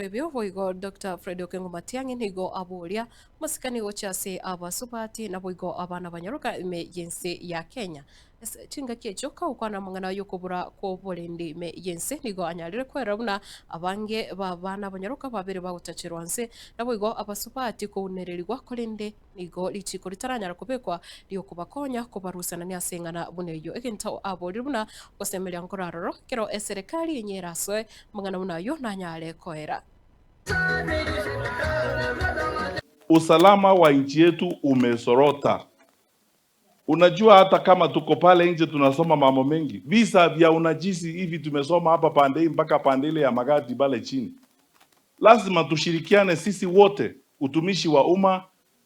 Ebio boigo Doctor Fred Okengo Matiang'i nigo aboria amasikani gochia ase abasubati naboigo abana banyaroka ime y'ense ya Kenya. Ase chingaki echio kagokwana amang'ana y'okobura kw'oborendi ime y'ense nigo anyarire kwerora buna abange b'abana abanyaroka babere bagotacherwa nse naboigo abasubati kounererigwa korende nigo richiko ritaranyara kobekwa riokobakonya kobarusanania ase eng'ana buna eyio. Egento aborire buna ogosemeria nkoro aroro, ekero eserekari enye erasoe, amang'ana buna ayio nanyare koera. Usalama wa nchi yetu umesorota. Unajua, hata kama tuko pale nje tunasoma mambo mengi, visa vya unajisi hivi tumesoma hapa pande hii mpaka pande ile ya Magadi pale chini. Lazima tushirikiane sisi wote, utumishi wa umma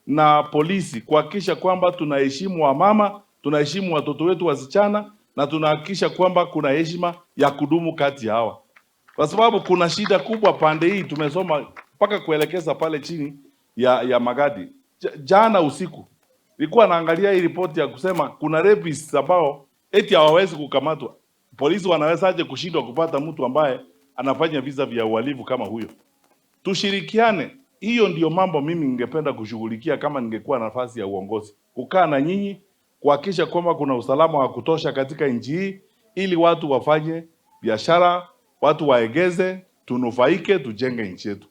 na polisi, kuhakikisha kwamba tunaheshimu wamama, tunaheshimu watoto wetu wasichana, na tunahakikisha kwamba kuna heshima ya kudumu kati ya hawa, kwa sababu kuna shida kubwa pande hii tumesoma mpaka kuelekeza pale chini ya Magadi. Jana usiku nilikuwa naangalia hii ripoti ya kusema kuna rapists ambao eti hawawezi kukamatwa. Polisi wanawezaje kushindwa kupata mtu ambaye anafanya visa vya uhalifu kama huyo? Tushirikiane. Hiyo ndiyo mambo mimi ningependa kushughulikia kama ningekuwa nafasi ya uongozi, kukaa na nyinyi kuhakikisha kwamba kuna usalama wa kutosha katika nchi hii, ili watu wafanye biashara, watu waegeze, tunufaike, tujenge nchi yetu.